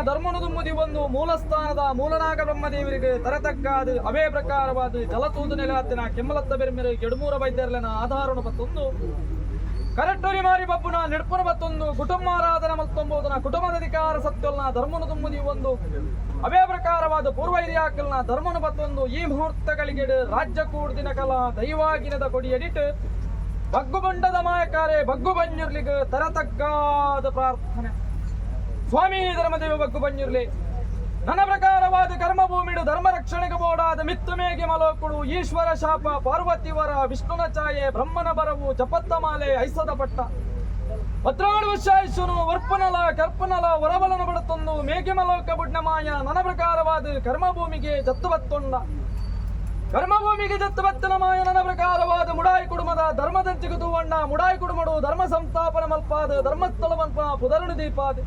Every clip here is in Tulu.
ಧರ್ಮನು ದುಮ್ಮುದಿ ಒಂದು ಮೂಲಸ್ಥಾನದ ಮೂಲನಾಗ ಬ್ರಹ್ಮದೇವರಿಗೆ ತರತಕ್ಕಾದ ಅವೇ ಪ್ರಕಾರವಾದ ಜಲತೂದು ನೆಲೆಯಾತಿನ ಕೆಮ್ಮಲತ್ತ ಬೆರ್ಮೆರೆ ಎಡುಮೂರ ವೈದ್ಯರ್ಲೆನ ಆಧಾರನು ಪತ್ತೊಂದು ಕರಟ್ಟುರಿ ಮಾರಿ ಬಬ್ಬುನ ನಿಡ್ಪುನ ಬತ್ತೊಂದು ಕುಟುಂಬಾರಾಧನ ಮಲ್ತೊಂಬುದನ ಕುಟುಂಬದ ಅಧಿಕಾರ ಸತ್ಯಲ್ನ ಧರ್ಮನು ದುಮ್ಮುದಿ ಒಂದು ಅವೇ ಪ್ರಕಾರವಾದ ಪೂರ್ವ ಹಿರಿಯಾಕಲ್ನ ಧರ್ಮನು ಬತ್ತೊಂದು ಈ ಮುಹೂರ್ತಗಳಿಗೆ ರಾಜ್ಯ ಕೂಡ್ದಿನ ಕಲ ದೈವಾಗಿನದ ಕೊಡಿಯಡಿಟ್ಟು ಬಗ್ಗು ಬಂಡದ ಮಾಯಕಾರೆ ಬಗ್ಗು ಬಂಜುರ್ಲಿಗೆ ತರತಗ್ಗಾದ ಪ್ರಾರ್ಥನೆ. ಸ್ವಾಮಿ ಧರ್ಮದೇವ ಬಗ್ಗು ಬಂಜುರ್ಲಿ, ನನ್ನ ಪ್ರಕಾರವಾದ ಕರ್ಮಭೂಮಿಡು ಧರ್ಮ ರಕ್ಷಣೆಗೆ ಬೋಡಾದ ಮಿತ್ತು ಮೇಗೆ ಮಲೋಕುಡು ಈಶ್ವರ ಶಾಪ ಪಾರ್ವತಿವರ ವಿಷ್ಣುನ ಛಾಯೆ ಬ್ರಹ್ಮನ ಬರವು ಜಪತ್ತ ಮಾಲೆ ಐಸದ ಪಟ್ಟ ಪತ್ರಾಡು ವರ್ಷಾಯುಷನು ವರ್ಪನಲ ಕರ್ಪನಲ ವರಬಲನ ಬಡತೊಂದು ಮೇಘೆ ಮಲೋಕ ಬುಡ್ನ ಮಾಯ ನನ್ನ ಪ್ರಕಾರವಾದ ಕರ್ಮಭೂಮಿಗೆ ಜತ್ತು ಬತ್ತೊಂಡ. ಕರ್ಮಭೂಮಿಗೆ ಜತ್ತು ಬತ್ತನ ಮಾಯ ನನ್ನ ಪ್ರಕಾರವಾದ ಮುಡಾಯಿ ಕುಡುಮದ ಧರ್ಮದಂಚಿಗೆ ತೂವಣ್ಣ ಮುಡಾಯಿ ಕುಡುಮಡು ಧರ್ಮ ಸಂಸ್ಥಾಪನ ಮಲ್ಪಾದ ಧರ್ಮಸ್ಥಳ ಮಲ್ಪ ಪುದರುಣು ದೀಪಾದ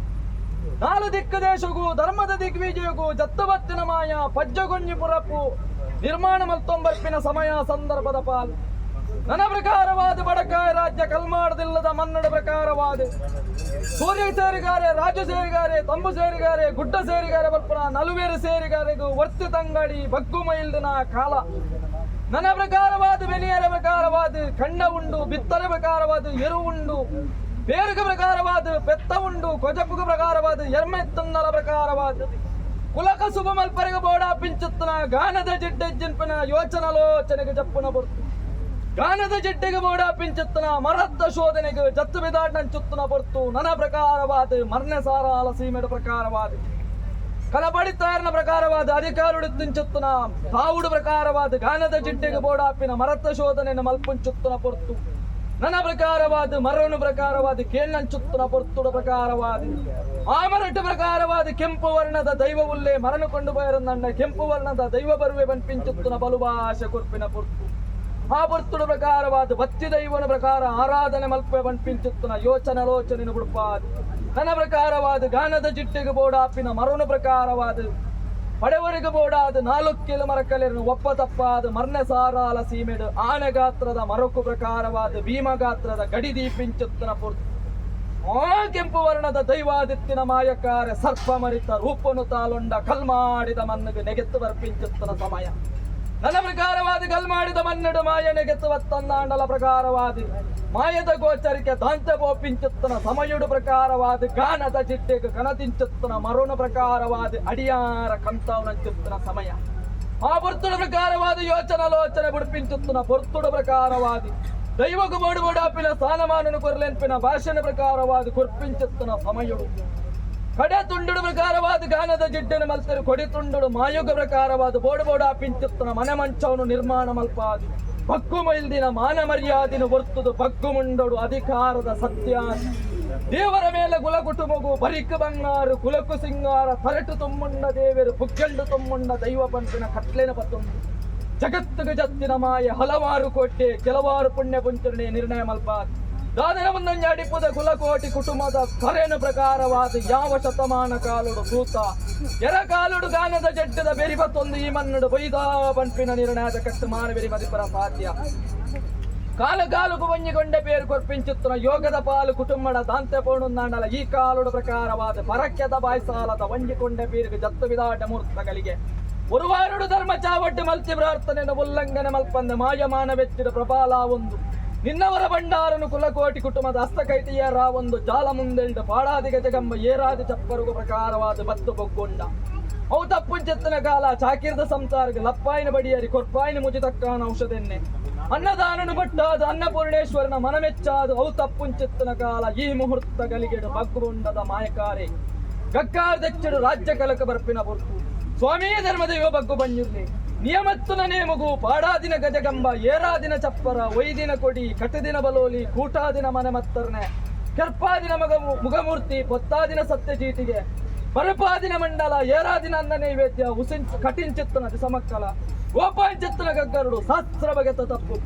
ನಾಲು ದಿಕ್ಕು ದೇಶಗೂ ಧರ್ಮದ ದಿಗ್ವಿಜಯಗೂ ಜತ್ತು ಬತ್ತಿನ ಮಾಯ ಪಜ್ಜಗುಂಜಿ ಪುರಪ್ಪು ನಿರ್ಮಾಣ ಮಲ್ತೊಂಬರ್ಪಿನ ಸಮಯ ಸಂದರ್ಭದ ಪಾಲ್. ನನ್ನ ಪ್ರಕಾರವಾದ ಬಡಕಾಯ ರಾಜ್ಯ ಕಲ್ಮಾಡದಿಲ್ಲದ ಮನ್ನಡ ಪ್ರಕಾರವಾದ ಸೂರ್ಯ ಸೇರಿಗಾರೆ, ರಾಜು ಸೇರಿಗಾರೆ, ತಂಬು ಸೇರಿಗಾರೆ, ಗುಡ್ಡ ಸೇರಿಗಾರೆ, ಬರ್ಪಣ ನಲುವೇರು ಸೇರಿಗಾರೆಗೂ ವರ್ತಿ ತಂಗಡಿ ಬಗ್ಗು ಮೈಲ್ದಿನ ಕಾಲ. ನನ್ನ ಪ್ರಕಾರವಾದ ಬೆನಿಯರ ಪ್ರಕಾರವಾದ ಖಂಡ ಉಂಡು, ಬಿತ್ತನೆ ಪ್ರಕಾರವಾದ ಎರು ಉಂಡು, ಬೇರುಗ ಪ್ರಕಾರವಾದ ಪೆತ್ತ ಉಂಡು, ಕೊಜಪುಗ ಪ್ರಕಾರವಾದ ಎರ್ಮೆತ್ತನ್ನಲ ಪ್ರಕಾರವಾದ ಕುಲಕ ಶುಭ ಮಲ್ಪರೆಗ ಬೋಡ ಪಿಂಚುತ್ತನ ಗಾನದ ಜಿಡ್ಡೆಜ್ಜಿನ್ಪಿನ ಯೋಚನಲೋಚನೆಗೆ ಜಪ್ಪುನ ಬೊರ್ತು, ಗಾನದ ಜಿಡ್ಡೆಗೆ ಬೋಡ ಪಿಂಚುತ್ತನ ಮರದ್ದ ಶೋಧನೆಗೆ ಜತ್ತು ಬಿದಾಟಂಚುತ್ತನ ಬೊರ್ತು. ನನ್ನ ಪ್ರಕಾರವಾದ ಮರ್ನೆ ಸಾರಾಲ ಸೀಮೆಡ ಪ್ರಕಾರವಾದ ಕಲಬಡಿತಾರನ ಪ್ರಕಾರವಾದ ಅಧಿಕಾರುಡು ತಿಂಚುತ್ತನ ತಾವುಡು ಪ್ರಕಾರವಾದ ಗಾನದ ಜಿಡ್ಡೆಗೆ ಬೋಡಾಪಿನ ಮರತ್ತ ಶೋಧನೆಯನ್ನು ಮಲ್ಪುಂಚುತ್ತನ ಪೊರ್ತು. ನನ್ನ ಪ್ರಕಾರವಾದ ಮರನು ಪ್ರಕಾರವಾದ ಕೇಳ್ನಂಚುತ್ತನ ಪೊರ್ತುಡ ಪ್ರಕಾರವಾದ ಆ ಮರಟು ಪ್ರಕಾರವಾದ ಕೆಂಪು ವರ್ಣದ ದೈವವುಲ್ಲೇ ಮರನು ಕೊಂಡು ಬಯರನ್ನಣ್ಣ ಕೆಂಪು ವರ್ಣದ ದೈವ ಬರುವೆ ಬನ್ಪಿಂಚುತ್ತನ ಬಲುಭಾಷೆ ಕೊರ್ಪಿನ ಪೊರ್ತು. ಆ ಪೊರ್ತುಡ ಪ್ರಕಾರವಾದ ಬತ್ತಿ ದೈವನ ಪ್ರಕಾರ ಆರಾಧನೆ ಮಲ್ಪೆ ಬನ್ಪಿಂಚುತ್ತನ ಯೋಚನ ಲೋಚನೆ ಬುಡ್ಪಾದ ನನ್ನ ಪ್ರಕಾರವಾದ ಗಾನದ ಜಿಟ್ಟೆಗೆ ಬೋಡಾಪಿನ ಮರನು ಪ್ರಕಾರವಾದ ಪಡೆವರಿಗೆ ಬೋಡಾದ ನಾಲ್ಕು ಮರಕಲೆರನು ಒಪ್ಪ ತಪ್ಪಾದ ಮರ್ನೆ ಸಾರಾಲ ಸೀಮೆಡು ಆನೆ ಗಾತ್ರದ ಮರಕು ಪ್ರಕಾರವಾದ ಭೀಮ ಗಾತ್ರದ ಗಡಿದೀಪಿಂಚುತ್ತನ ಪೊರ್ತು. ಆ ಕೆಂಪು ವರ್ಣದ ದೈವಾದಿತ್ತಿನ ಮಾಯಕಾರ ಸರ್ಪ ಮರಿತ ರೂಪನು ತಾಲೊಂಡ ಕಲ್ಮಾಡಿದ ಮನ್ನಿಗೆ ನೆಗೆತ್ತು ಬರ್ಪಿಂಚುತ್ತನ ಸಮಯ. ನನ್ನ ಪ್ರಕಾರವಾದ ಕಲ್ಮಾಡಿದ ಮನ್ನಡು ಮಾಯ ನೆಗೆತ್ತು ವತ್ತಂದಾಂಡಲ ಪ್ರಕಾರವಾದ ಮಾಯದ ಗೋಚರಿಕೆ ದಾಂತೆ ಬೋಪಿಂಚುತ್ತನ ಸಮಯುಡು ಪ್ರಕಾರವಾದ ಗಾನದ ಜಿಟ್ಟೆಗೆ ಕನತಿಂಚುತ್ತನ ಮರುಣ ಪ್ರಕಾರವಾದ ಅಡಿಯಾರ ಕಂತವನಂಚುತ್ತನ ಸಮಯ. ಆ ಪೊರ್ತುಡ ಪ್ರಕಾರವಾದ ಯೋಚನ ಲೋಚನೆ ಬುಡ್ಪಿಂಚುತ್ತನ ಪೊರ್ತುಡ ಪ್ರಕಾರವಾದಿ ದೈವకు ಬೋಡು ಬೋಡಾಪಿನ ಸ್ಥಾನಮಾನನು ಕೊರ್ಲೆನ್ಪಿನ ಭಾಷಣ ಪ್ರಕಾರವಾದ ಕೊರ್ಪಿಂಚುತ್ತನ ಸಮಯುಡು. ಕಡೆ ತುಂಡುಡು ಪ್ರಕಾರವಾದ ಗಾನದ ಜಿಡ್ಡನ ಮಲ್ತರು ಕೊಡಿ ತುಂಡುಡು ಮಾಯುಗ ಪ್ರಕಾರವಾದ ಬೋಡು ಬೋಡಾ ಪಿಂಚುತ್ತನ ಮನೆ ಮಂಚವನು ನಿರ್ಮಾಣ ಮಲ್ಪಾದಿ ಬಕ್ಕು ಮೈಲ್ದಿನ ಮಾನ ಮರ್ಯಾದಿನ ಒರ್ತುದು ಬಗ್ಗು ಮುಂಡೋಡು ಅಧಿಕಾರದ ಸತ್ಯ. ದೇವರ ಮೇಲೆ ಕುಲ ಕುಟುಂಬಗು ಬರಿಕ ಬಂಗಾರು ಕುಲಕು ಸಿಂಗಾರ ತರಟು ತುಮ್ಮುಂಡ ದೇವರು ಪುಕ್ಕೆಂಡು ತುಮ್ಮುಂಡ ದೈವ ಪಂಪಿನ ಕಟ್ಲೇನ ಪತ್ತೊಂದು ಜಗತ್ತಿಗೆ ಜತ್ತಿನ ಮಾಯ ಹಲವಾರು ಕೋಟೆ ಕೆಲವಾರು ಪುಣ್ಯ ಪುಂಚರಣೆ ನಿರ್ಣಯ ಮಲ್ಪಾದ್ ದಾದನ ಮುಂದಂಜಾಡಿಪುದ ಕುಲಕೋಟಿ ಕುಟುಂಬದ ಕರೆನು ಪ್ರಕಾರವಾದ ಯಾವ ಶತಮಾನ ಕಾಲುಡು ಸೂತ ಎರ ಕಾಲುಡು ಗಾನದ ಜಡ್ಡದ ಬೆರಿಬತ್ತೊಂದು ಈ ಮನ್ನಡು ಬೈದಾ ಪಂಪಿನ ನಿರ್ಣಯದ ಕಟ್ಟು ಮಾನವೆರಿ ಮದಿಪರ ಸಾಧ್ಯ. ಕಾಲು ಕಾಲುಕು ಒಂಜಿಗೊಂಡ ಪೇರು ಕೊರ್ಪಿಂಚುತ್ತನ ಯೋಗದ ಪಾಲು ಕುಟುಂಬದ ದಾಂತೆ ಪೋಣುಂದಾಂಡಲ ಈ ಕಾಲುಡು ಪ್ರಕಾರವಾದ ಪರಕ್ಯದ ಬಾಯ್ಸಾಲದ ಒಂಜಿಕೊಂಡ ಪೀರಿಗೆ ಜತ್ತು ವಿದಾಟ ಮೂರ್ತಗಳಿಗೆ ಒರುವಾರುಡು ಧರ್ಮ ಚಾವಟ್ಟು ಮಲ್ತಿ ಪ್ರಾರ್ಥನೆ ಉಲ್ಲಂಘನೆ ಮಲ್ಪಂದ ಮಾಯಮಾನ ವೆಚ್ಚಿದ ಪ್ರಬಾಲ ಒಂದು ನಿನ್ನವರ ಭಂಡಾರನು ಕುಲಕೋಟಿ ಕುಟುಂಬದ ಹಸ್ತಕೈತಿಯ ರಾವೊಂದು ಜಾಲ ಮುಂದೆಲ್ಡು ಪಾಡಾದಿ ಗಜಗಂಬ ಏರಾದಿ ಚಪ್ಪರುಗು ಪ್ರಕಾರವಾದ ಬತ್ತು ಬೊಗ್ಗೊಂಡ ಅವು ತಪ್ಪುಂಚೆತ್ತನ ಕಾಲ ಚಾಕಿರ್ದ ಸಂಸಾರಕ್ಕೆ ಲಪ್ಪಾಯಿನ ಬಡಿಯರಿ ಕೊರ್ಪಾಯಿನ ಮುಜಿತಕ್ಕಾನ ಔಷಧೆನ್ನೆ ಅನ್ನದಾನನು ಬಟ್ಟಾದ ಅನ್ನಪೂರ್ಣೇಶ್ವರನ ಮನಮೆಚ್ಚಾದ ಅವು ತಪ್ಪುಂಚೆತ್ತನ ಕಾಲ ಈ ಮುಹೂರ್ತ ಗಲಿಗೆಡು ಬಗ್ಗುಂಡದ ಮಾಯಕಾರೆ ಗಕ್ಕಾರ ದೆಚ್ಚಡು ರಾಜ್ಯ ಕಲಕ ಬರ್ಪಿನ ಪೊರ್ತು. ಸ್ವಾಮಿ ಧರ್ಮದೈವ ಬಗ್ಗು ಬಂಜಿರ್ಲಿ, ನಿಯಮತ್ತುನ ನೇಮಗು ಪಾಡಾದಿನ ಗಜಗಂಬ ಏರಾದಿನ ಚಪ್ಪರ ಒಯ್ದಿನ ಕೊಡಿ ಕಟದಿನ ಬಲೋಲಿ ಕೂಟಾದಿನ ಮನೆ ಮತ್ತರ್ನೆ ಕೆರ್ಪಾದಿನ ಮಗ ಮುಗಮೂರ್ತಿ ಪೊತ್ತಾದಿನ ಸತ್ಯ ಚೀಟಿಗೆ ಬರಪಾದಿನ ಮಂಡಲ ಏರಾದಿನ ಅನ್ನ ನೈವೇದ್ಯ ಉಸಿಂಚ ಕಟಿಂಚಿತ್ತನ ದಿಸಮಕ್ಕಲ ಗೋಪಾಂಚಿತ್ತನ ಗಗ್ಗರುಡು ಶಾಸ್ತ್ರ ಬಗೆತ ತಪ್ಪು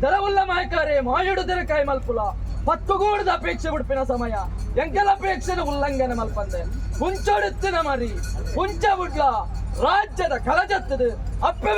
ತೆರವುಲ್ಲ ಮಾಯಕಾರೆ ಮಾಯುಡು ತೆರಕಾಯಿ ಮಲ್ಪುಲ ಪತ್ತುಗೂಡದ ಅಪೇಕ್ಷೆ ಬಿಡ್ಪಿನ ಸಮಯ ಎಂಕೆಲ ಅಪೇಕ್ಷೆನ ಉಲ್ಲಂಘನೆ ಮಲ್ಪಂದೆ ಹುಂಚೊಡುತ್ತಿನ ಮರಿ ಹುಂಚ ಬುಡ್ಲ ರಾಜ್ಯದ ಕಲಜತ್ತದು ಅಪ್ಪೆ.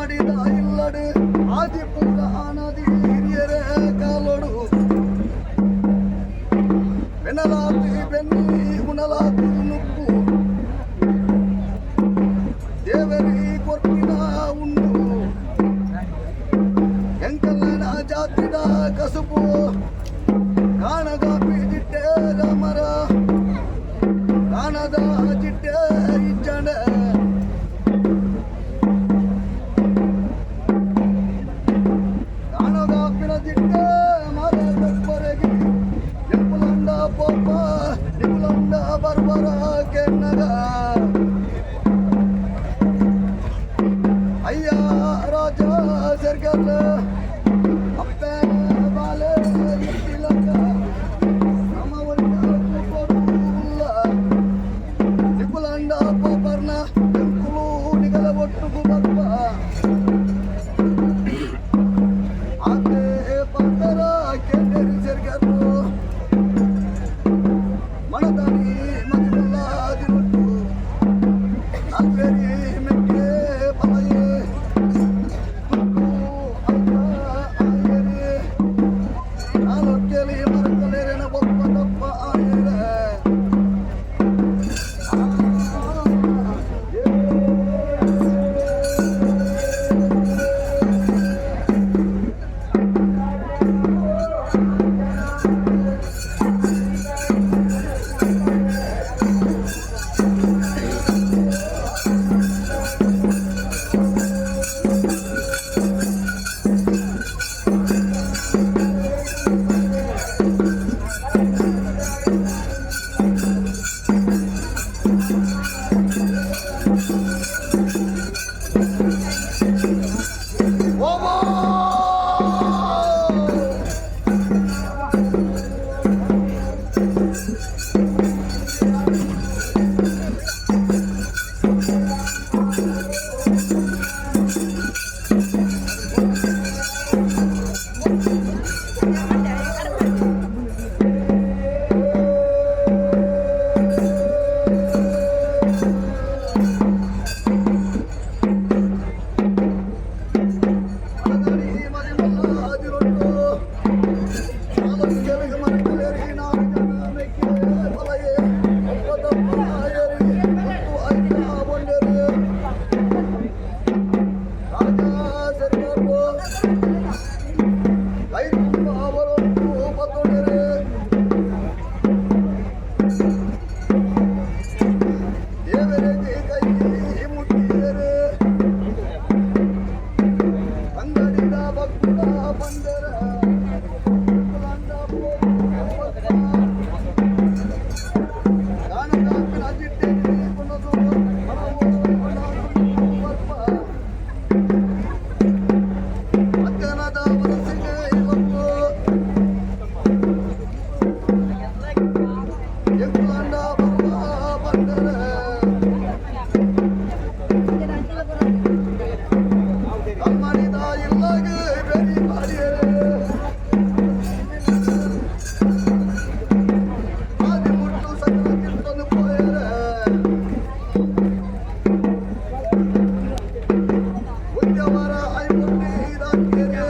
ಕಲ್ಮಡಿದ ಇಲ್ಲಡು ಆದಿಪುರ ಆನದಿ ಹಿರಿಯರೇ ಕಾಲೊಡು ಬೆನಲಾತಿ ಬೆನ್ನಿ ಉಣಲಾತಿ ನುಪ್ಪು ದೇವರಿ ಕೊರ್ಪಿನ ಉಂಡು ಎಂಕಲ್ಲನ ಜಾತಿದ ಕಸುಬು ಕಾಣದ ಪಿಜಿಟ್ಟೆ ರಾಮರ ಕಾಣದ ಜಿಟ್ಟೆ ಇಜ್ಜಂಡ ಕಾಣದ ಪಿನ ಜಿಟ್ಟೆ ಮರ ತಪ್ಪರೆಗೆ ನಿಂಪುಲಂಡ ಪೋಪ ನಿಂಪುಲಂಡ ಬರ್ಬರ ಕೆನ್ನಗ ಅಯ್ಯ ರಾಜ ಸರ್ಗಲ್ಲ ಅಪ್ಪೆ ಬಾಲೆ ಇತ್ತಿಲಕ ನಿಕುಲಂಡ ಪರ್ಣ ಎಂಕುಲು ನಿಗಲ ಒಟ್ಟುಗು ಬರ್ಪ ಆತೆ ಪಂತರ ಕೆಂಡರಿ ಸೆರ್ಗರು ಮನದಾನಿ ಮದಿಮಲ್ಲಾದಿರೊಟ್ಟು ನಾಲ್ವೇರಿ ಮೆಕ್ಕೆ ಪಲಯೆ ತುಟ್ಟು ಅಲ್ಪ ಆಯರಿ ನಾಲೊಕ್ಕೆಲಿ ಮರಕಲೇರಿನ ಒಪ್ಪ ತಪ್ಪ ಆಯರೆ. ಅಂಗಡಿದ ಭಕ್ತ ಬಂದರ ಮಧ್ಯಾಹ್ನದ ಮನಸ್ಸಿಗೆ ಇವತ್ತು ಎಂಕುಲಂಡ ಬರುವ ಬಂದರೆ ಕಲ್ಮಡಿದ ಇಲ್ಲಗೆ ಬೆರಿ ಬಾಡಿಯರೆ ಆದಿ ಮುಟ್ಟು ಸಕಲ ತಿರ್ತನು ಪೋಯರೆ ಉದ್ಯವರ ಐಪುಟ್ಟಿ ದಾಕ್ಯರೆ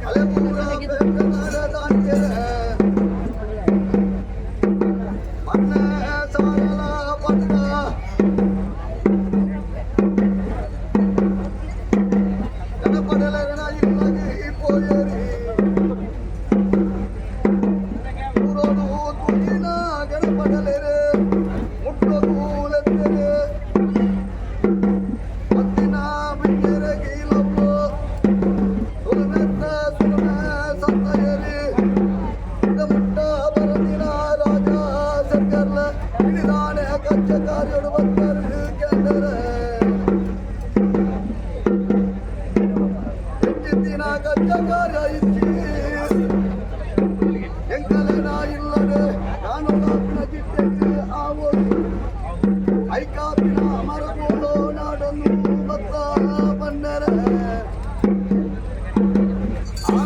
ಅಲೆಪೂರ ಬೆಟ್ಟನಾಡ ದಾಕ್ಯರೆ ಮನ್ನ ಸಾರಲ ಪಟ್ಟ ಗಣಪಡಲರಣ ಇಲ್ಲಗೆ ಪೋಯರಿ ಊರೋಡು ತುಗಿನ ಗಣಪಡಲೆರೆ ಮುಟ್ಟೋದು ಲೆತ್ತೆರೆ ಮತ್ತಿನ ಬಿಟ್ಟೆರೆ ಗೀಲಪ್ಪು ಸುಲಮೆತ್ತ ಸುಲಮೆ ಸಂತಯರಿ ಮುಟ್ಟ ಬರದಿನ ರಾಜ ಸರ್ಕರ್ಲ ಹಿಡಿದಾನೆ ಕಚ್ಚ ಕಾರ್ಯಡು ಭಕ್ತರು ಕೆಂಡರೆ ಹೆಚ್ಚಿನ ಕಚ್ಚ ಕಾರ್ಯ ಇಚ್ಚಿ ಎಂಕಲೆನ ಇಲ್ಲಡೆ ನಾನು ಕಾಪಿನ ಚಿಟ್ಟೆಗೆ ಆವೋದು ಐಕಾಪಿನ ಮರಗೋಳು ನಾಡನ್ನು ಬತ್ತ ಬಂದರೆ ಆ.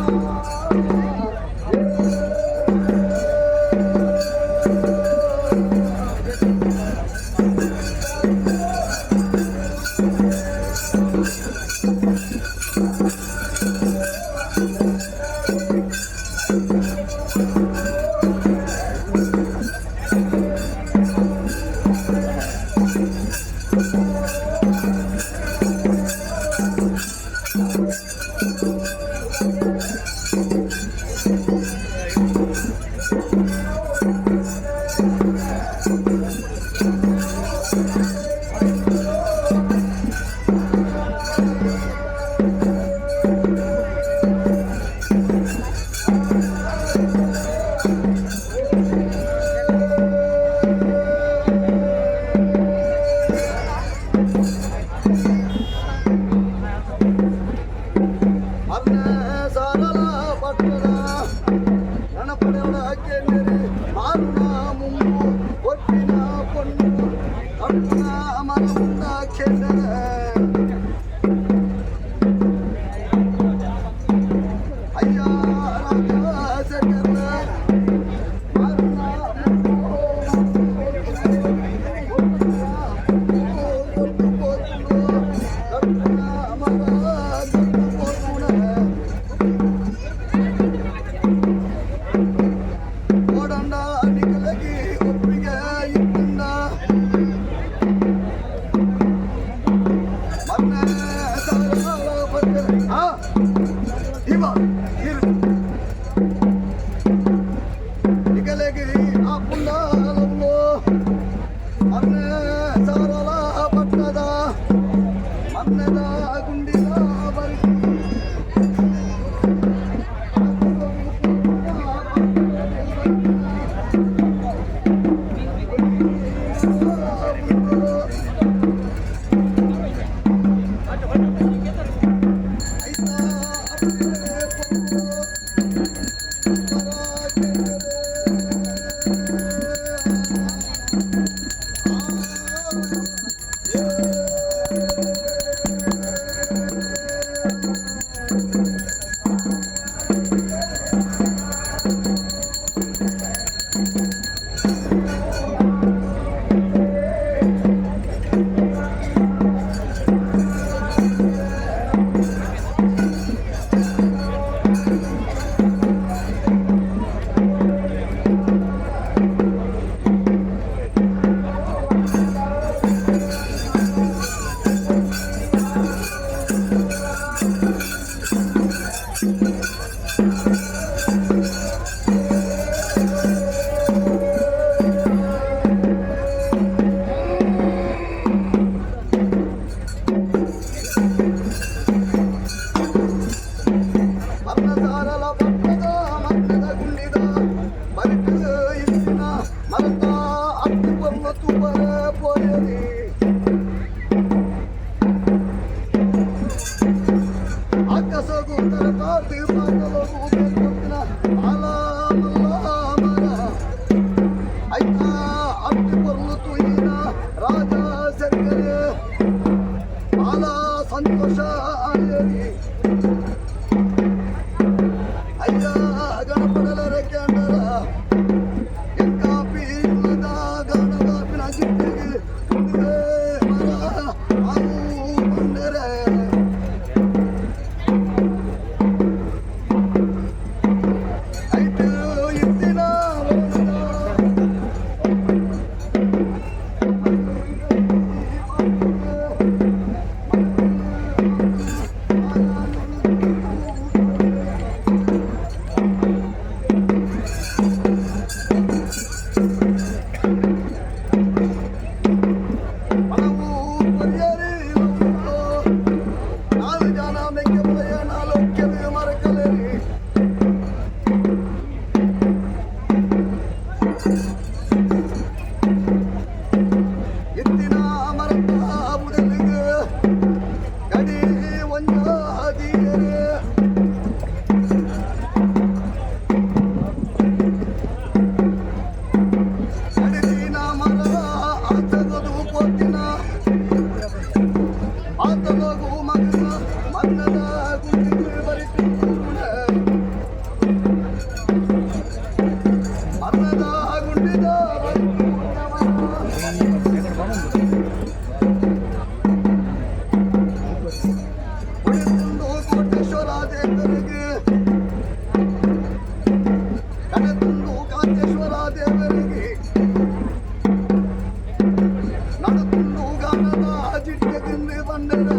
ಪಂಡರ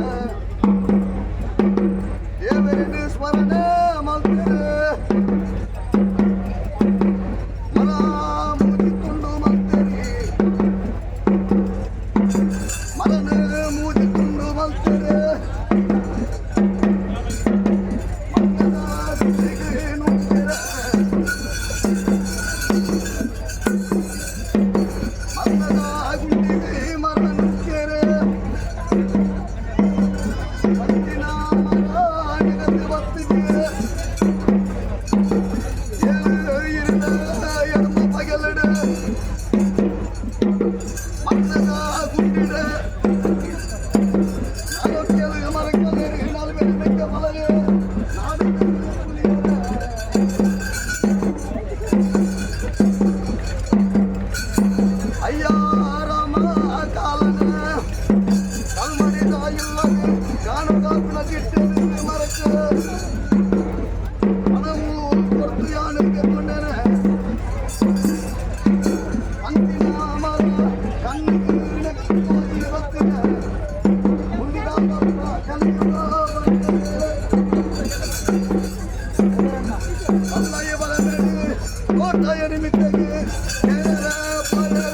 ದೇವರನ್ನು ಸ್ಮರಣೆ ಮಲ್ತರು ಮರ ಮೂಜಿ ತುಂಡು ಮಲ್ತರಿ ಮರನ ಮೂಜಿ ತುಂಡು ಮಲ್ತರು ಮನ್ನದ ಗುಂಡಿಗೆ ನುಗ್ಗೆರ ಮನ್ನದ ಗುಂಡಿಗೆ ಮರ ನುಗ್ಗೆರೆ ಪಂಚಿನ ಮರ ನಿಗದಿ ಬತ್ತಿಗೆ ಏಳು இருந்த எறும்பு பகலடு மன்னத குண்டிட நாலொக்கேழு மரக்கலு நாலு பேர் மிக்க மலரு நாடு ஐயா ராம காலன கல்மணி தாயில்லது காணு காப்பின சிட்டது மறக்க மனமு கொடுத்து யானுக்கு கொண்டன அந்தினாமர கண்ணுக்கு கோயில் வத்தின அல்லைய வளர்ந்து கோட்டைய நிமித்தகு பரர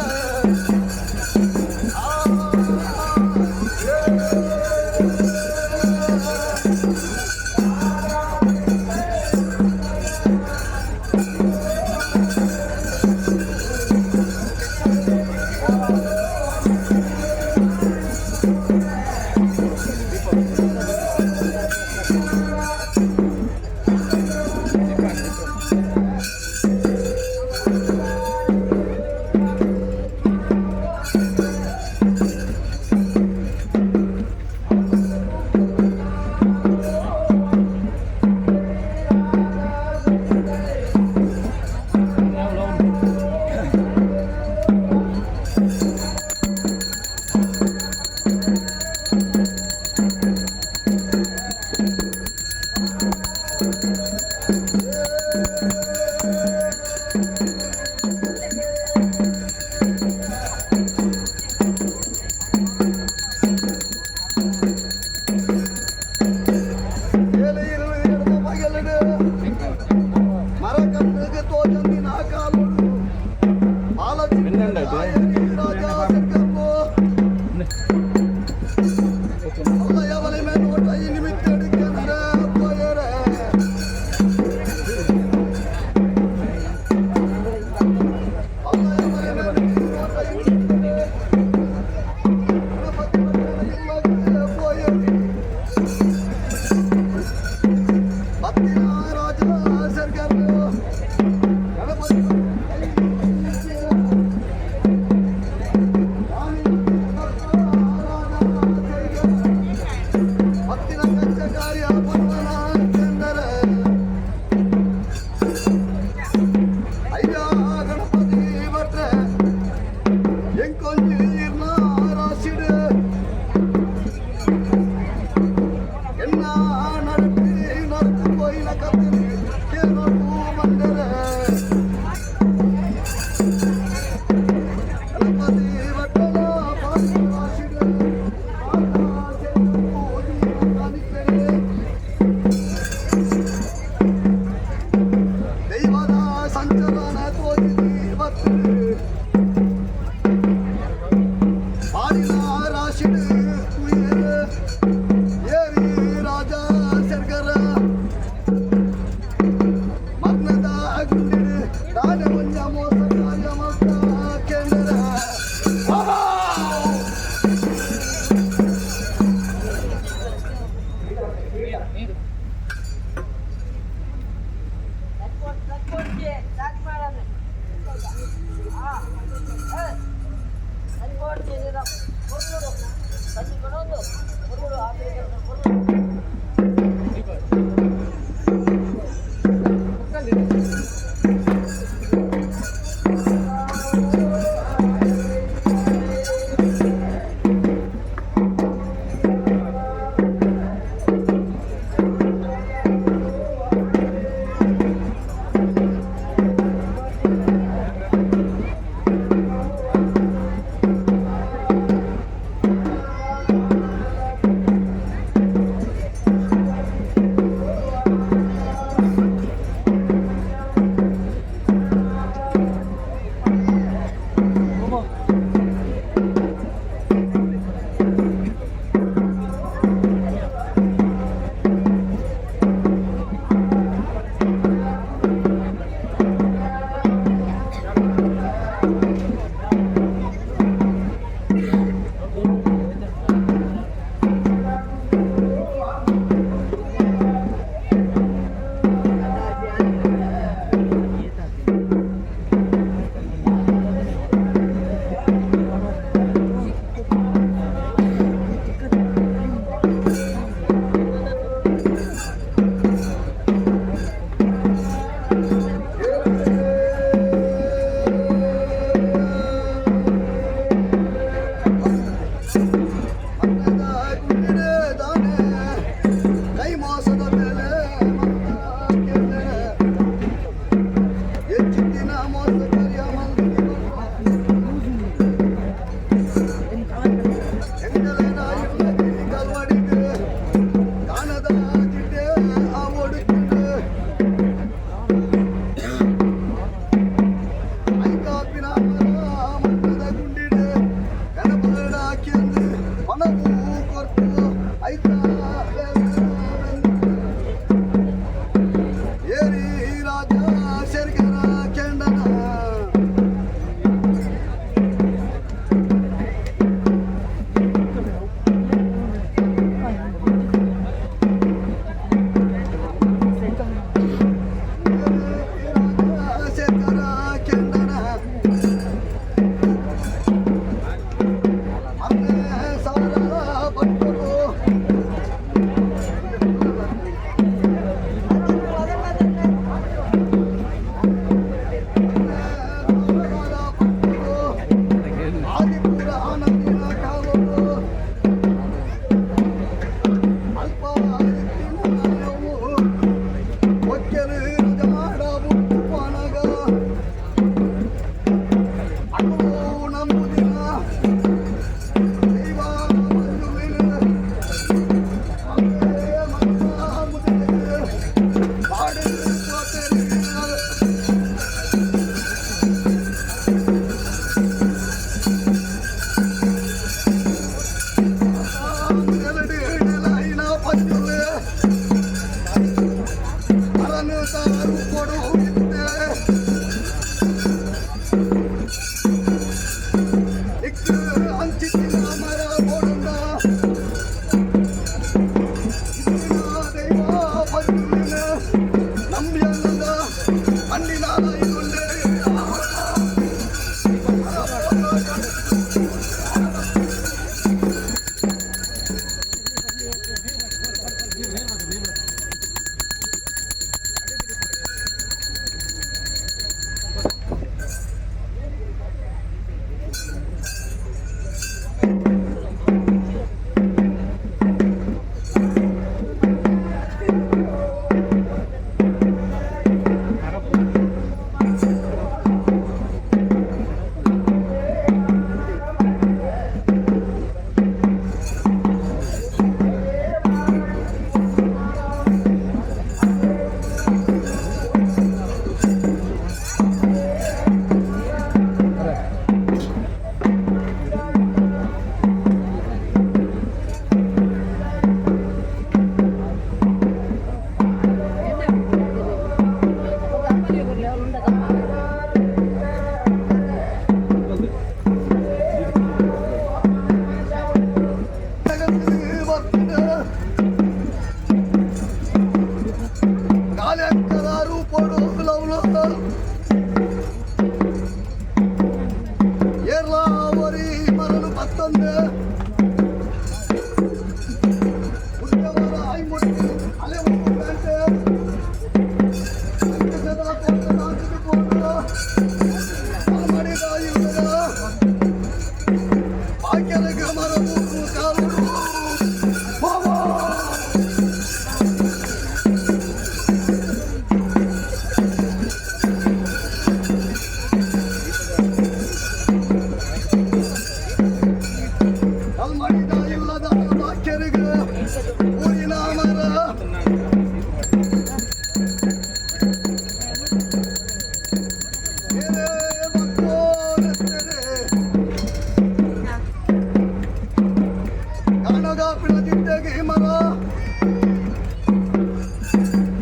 ಕಾಣಗಾಪಿನ ಜಿಡ್ಡೆಗೆ ಮರ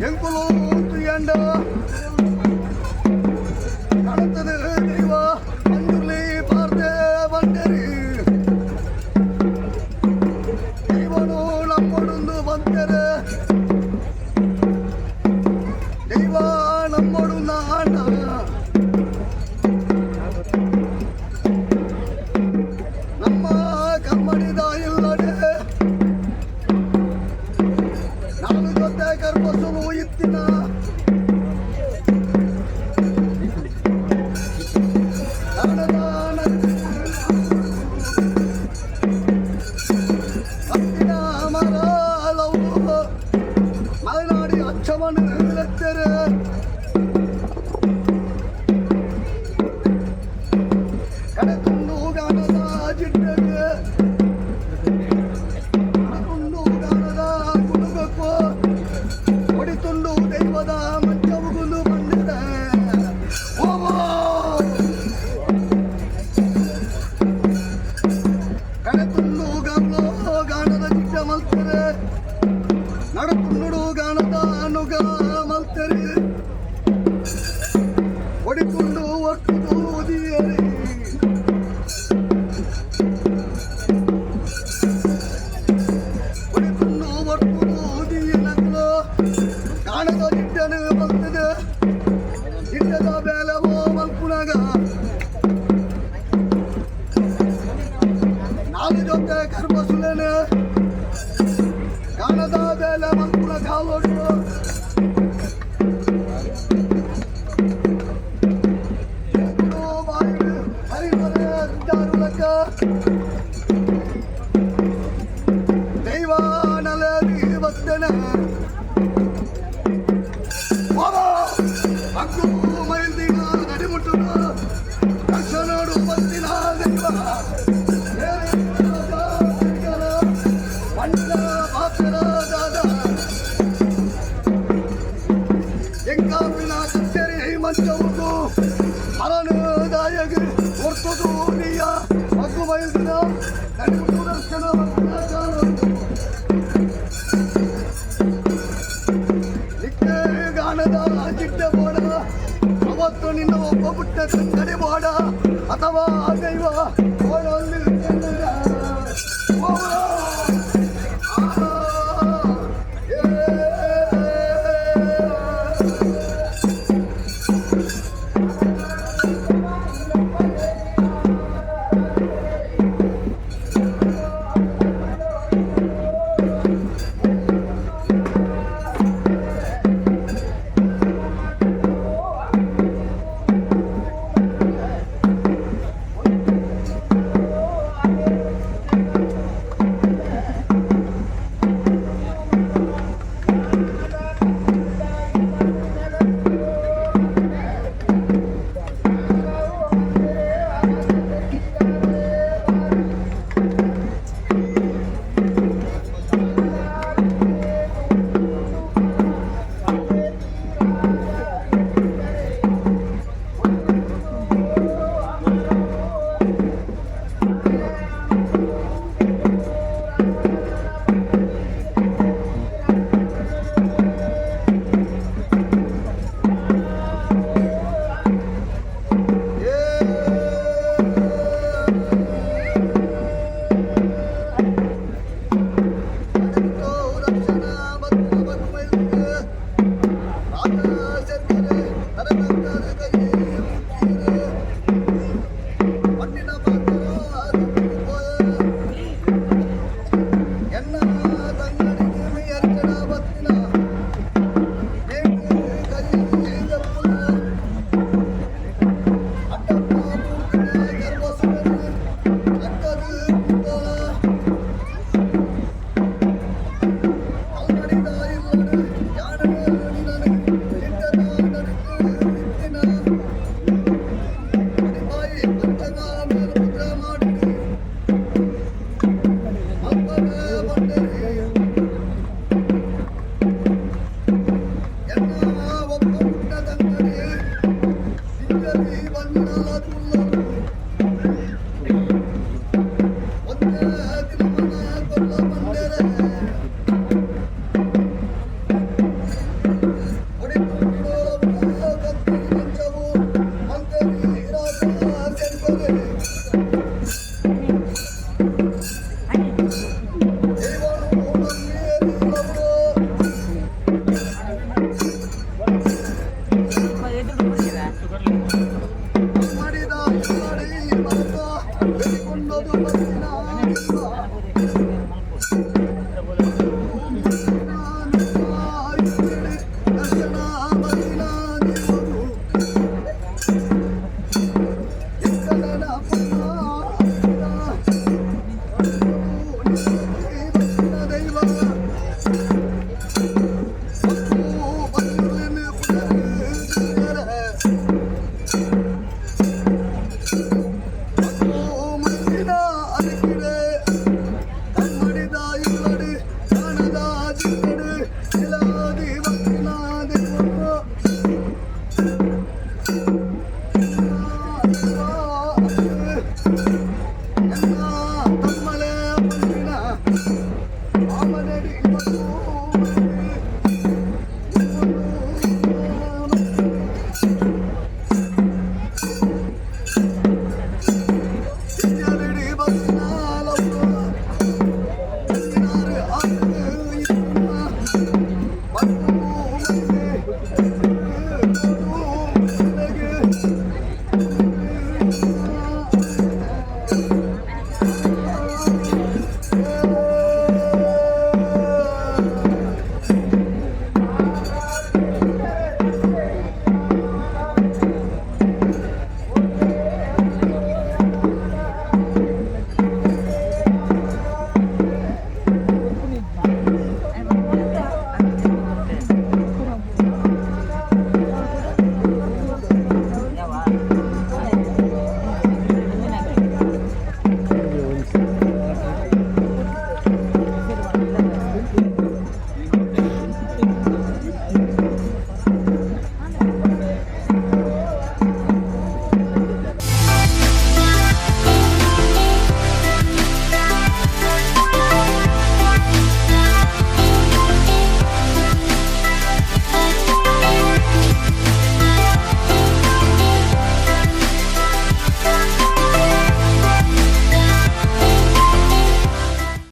ಎಂಕುಲು ತುಯಂಡ ಕಡತದ ದೈವ ಮಂಜುರ್ಲಿ ಪಾರ್ದೆ ಬಂಡೆರಿ ದೈವನು ನಮ್ಮೊಡೊಂದು ಬಂದರೆ ದೈವ ನಮ್ಮೊಡು ನಾಡ ನಮ್ಮ ಕಮ್ಮಡಿದ ಇಲ್ಲಡೆ ನಾನು ಜೊತೆ ಗರ್ಭಸುಲು ಇತ್ತಿನ ಕನ್ನಡದ ಕತ್ತಿನ ಮರಳವು ಮಲೆನಾಡಿ ಅಚ್ಚಮನು ಎತ್ತೆರೆ ಕಡೆತುಂಡು ಗಾನದ ಜಿಡ್ಡೆಗೆ ಕಡೆತುಂಡು ಗಾನದ ಗುಡುಗಕ್ಕೂ ಹೊಡಿತುಂಡು ದೈವದ ಮಂಚವುಗುಲು ಬಂದಿದೆ ಓವೋ! ಕಡೆತುಂಡು ಗಾನೋ ಗಾನದ ಜಿಡ್ಡ ಮಲ್ತರೆ ನಡುತುಂಡು ಗಾನದ ಅನುಗ ಮಲ್ತರೆ ಹೊಡಿತುಂಡು ಒಕ್ಕುದು ಉದಿಯರಿ ಹೊಡಿತುಂಡು ಒಕ್ಕುದು ಉದಿಯನಗ್ಲು ಕಾಣದ ಜಿಡ್ಡನು ಬರ್ತದೆ ಜಿಡ್ಡದ ಬೇಲವೋ ಮಲ್ಪುಣಗ ನಾಲು ಜೊತೆ ಕರ್ಬಸುಲೇನೆ ಕಾಣದ ಬೇಲೆ ಮಲ್ಪುಣ ಕಾಲೊಡು ಬಾಯಿಡು ಹರಿವರೆ ದಾರುಲಕ ದೈವಾನಲದಿ ಬತ್ತನೆ ಅಗ್ಗು ಮೈಲ್ದಿನ ನಡಿಮುಟ್ಟುನು ದರ್ಶನೋಡು ಬತ್ತಿನ ದೈವ ಬಣ್ಣ ಪಾತ್ರ ದಾದ ಎಂಕಾಪಿನ ಕತ್ತರಿ ಮಂಚವುಗು ಮರಣದಾಯಗ ಹೊರ್ತದು ನೀಯ ಮಗ್ಗು ಬಯಲ್ದಿನ ನಡಿಮುಟ್ಟು ದರ್ಶನ ಬತ್ತಿನ ಕಾಲೊಡು ನಿಕ್ಕೆ ಗಾನದ ಚಿಟ್ಟ ಬೋಡ ಅವತ್ತು ನಿನ್ನ ಒಬ್ಬ ಪುಟ್ಟ ತಂಗಡಿ ಬೋಡ ಅಥವಾ ದೈವ ಬೋಡಲ್ಲಿ ಕೊಲ್ಲ ಬಂದರೆ.